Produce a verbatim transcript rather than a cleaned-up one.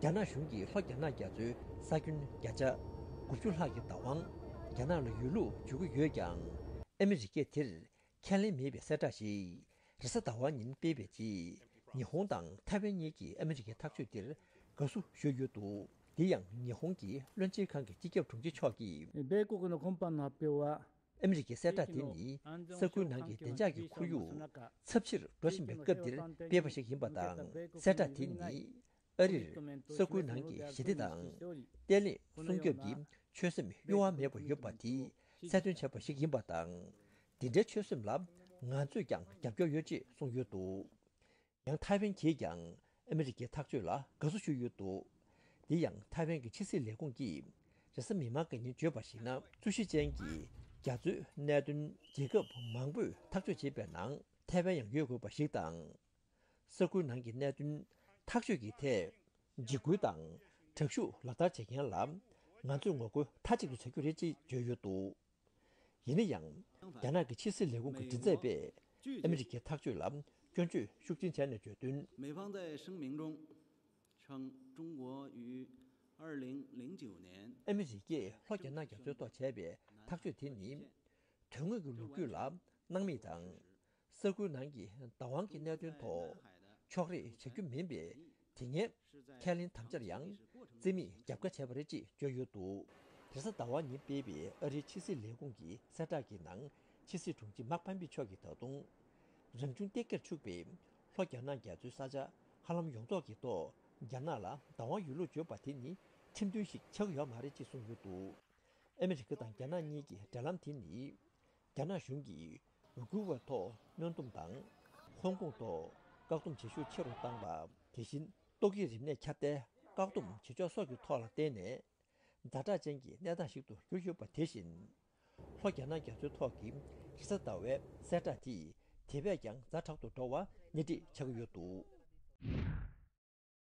རྒྱ་ནག་གཞུང་གིས་ལྷོ་རྒྱ་ནག་རྒྱ་མཚོའི་ས་ཁྱོན་བརྒྱ་ཆ་དགུ་བཅུ་ལྷག་གི་བདག་དབང་རྒྱ་ནག་ལ་ཡོད་ལུགས་བརྗོད་ཀྱི་ཡོད་ཀྱང་། ཨ་མི་རི་ཀས་དེར་ཁས་ལེན་མེད་པའི་གསལ་བསྒྲགས་ཤིག་རེས་གཟའ་ཟླ་བ་ཉིན་སྤེལ་བའི་རྗེས། ཉི་ཧོང་དང་ཐའེ་ཝན་གཉིས་ཀྱིས་ཨ་མི་རི་ཀའི་ཐག་གཅོད་དེར་དགའ་བསུ་ཞུས་ཡོད་འདུག་དེ་ཡང་ཉི་ཧོང་གི་བློན་ཆེན་ཁང་གི་སྤྱི་ཁྱབ་དྲུང་ཆེ་མཆོག་གིས། 米国の今般の発表は ཨ་མི་རི་ཀའི་གསལ་བསྒྲགས་དེ་ནི་ས་ཁུལ་ནང་གི་བདེ་འཇགས་ཀྱི་ཁོར་ཡུག་ཚབས་ཆེར་འགྲོ་བཞིན་པའི་སྐབས་འདིར་སྤེལ་བ་ཞིག་ཡིན་པ་དང་། གསལ་བསྒྲགས་དེ་ནི་ཨ་རིར་ས་ཁུལ་ནང་གི་ཞི་བདེ་དང་བརྟན་ལྷིང་སྲུང་སྐྱོབ་ཀྱི་ཆོད་སེམས་གཡོ་བ་མེད་པ་ཡོད་པ་དེ་གསལ་སྟོན་བྱས་པ་ཞིག་ཡིན་པ་དང་། འདི་འདྲའི་ཆོད་སེམས་ལ་ང་ཚོས་ཀྱང་རྒྱབ་སྐྱོར་ཡོད་ཅེས་གསུངས་ཡོད་འདུག་ཡང་ཐའེ་ཝན་གྱིས་ཀྱང་ཨ་མི་རི་ཀའི་ཐག་གཅོད་ལ་དགའ་བསུ་ཞུས་ཡོད་འདུག་དེ་ཡང་ཐའེ་ཝན་གྱི་ཕྱི་སྲིད་ལས་ཁུངས་ཀྱིས་རེས་གཟའ་མིག་དམར་གྱི་ཉིན་བརྗོད་པར་གཞིགས་ན། རྩོད་གཞི་ཅན་གྱི་རྒྱ་མཚོའི་གནད་དོན་རྒྱལ་ཁབ་མང་པོས་ཐག་གཅོད་བྱེད་པའི་ནང་ཐའེ་ཝན་ཡང་ཡོད་དགོས་པ་ཞིག་དང་། ས་ཁུལ་ནང་གི་གནད་དོན་ཐག་གཅོད་ཀྱི་ཐད་འཇིགས་སྐུལ་དང་དྲག་ཤུགས་ལག་བསྟར་བྱེད་མཁན་ལ་ང་ཚོས་ངོ་རྒོལ་མཐའ་གཅིག་ཏུ་བྱ་རྒྱུ་རེད་ཅེས་བརྗོད་ཡོད་འདུག་ཡིན་ན་ཡང་། རྒྱ་ནག་གི་ཕྱི་སྲིད་ལས་ཁུངས་ཀྱི་མགྲིན་ཚབ་པས་ཨ་མི་རི་ཀའི་ཐག་གཅོད་ལ་སྐྱོན་བརྗོད་ཤུགས་ཆེན་བྱས་ནས་བརྗོད་དོན། 美方在声明中称，中国于二零零九年 ཨ་མི་རི་ཀས་ལྷོ་རྒྱ་ནག་རྒྱ་མཚོའི་ཐོག་བྱས་པའི་ཐག་གཅོད་དེ་ནི་དོན་དངོས་ཀྱི་ལོ་རྒྱུས་ལ་སྣང་མེད་དང་། ས་ཁུལ་ནང་གི་བདག་དབང་གི་གནད་དོན་ཐོག་ཕྱོགས་རིས་བྱ་རྒྱུ་མིན་པས། དེ་སྔའི་ཁས་ལེན་དམ་བཅར་ཡང་རྩིས་མེད་རྒྱབ་ཁ་བྱས་པ་རེད་ཅེས་བརྗོད་ཡོད་འདུག་དེ་རེས་གཟའ་ཟླ་བ་ཉིན་སྤེལ་བའི་ཨ་རིའི་ཕྱི་སྲིད་ལས་ཁུངས་ཀྱི་གསལ་བསྒྲགས་ཀྱི་ནང་ཕྱི་སྲིད་དྲུང་ཆེ་མཱག་ཕམ་པི་མཆོག་གིས་ད་དུང་རང་བྱུང་གཏེར་ཁར་ཕྱུག་པའི་ལྷོ་རྒྱ་ནག་རྒྱ་མཚོའི་ས་ཆ་ཧ་ལམ་ཡོངས་རྫོགས་ཀྱི་ཐོག་རྒྱ་ནག་ལ་བདག་དབང་ཡོད་ལུགས་བརྗོད་པ་དེ་ནི་ཁྲིམས་མཐུན་ཞིག་ཆགས་ཀྱི་ཡོད་མ་རེད་ཅེས་གསུངས་ཡོད་འདུག་ཨ་མི་རི་ཀ་དང་རྒྱ་ནག་གཉིས་ཀྱི་འབྲེལ་ལམ་དེ་ནི། རྒྱ་ནག་གཞུང་གིས་ཝི་གུ་ཝར་ཐོག་གནོན་སྡོམ་དང་། ཧོང་ཀོང་ཐོག་བཀག་སྡོམ་བྱེད་ཤུགས་ཆེ་རུ་བཏང་བ། དེ་བཞིན་ཏོག་དབྱིབས་རིམས་ནད་ཁྱབ་གདལ་བཀག་སྡོམ་བྱེད་ཕྱོགས་སོགས་ཀྱི་ཐོག་ལ་བརྟེན་ནས། ཛ་དྲག་ཅན་གྱི་གནས་སྟངས་ཤིག་ཏུ་གྱུར་ཡོད་པ་དེ་བཞིན། ལྷོ་རྒྱ་ནག་རྒྱ་མཚོའི་ཐོག་གི་རེས་གཟའ་ཟླ་བའི་གསལ་བསྒྲགས་དེས་དེ་བས་ཀྱང་ཛ་དྲག་ཏུ་འགྲོ་བ་སྣེ་ཁྲིད་བྱ་གི་ཡོད་འདུག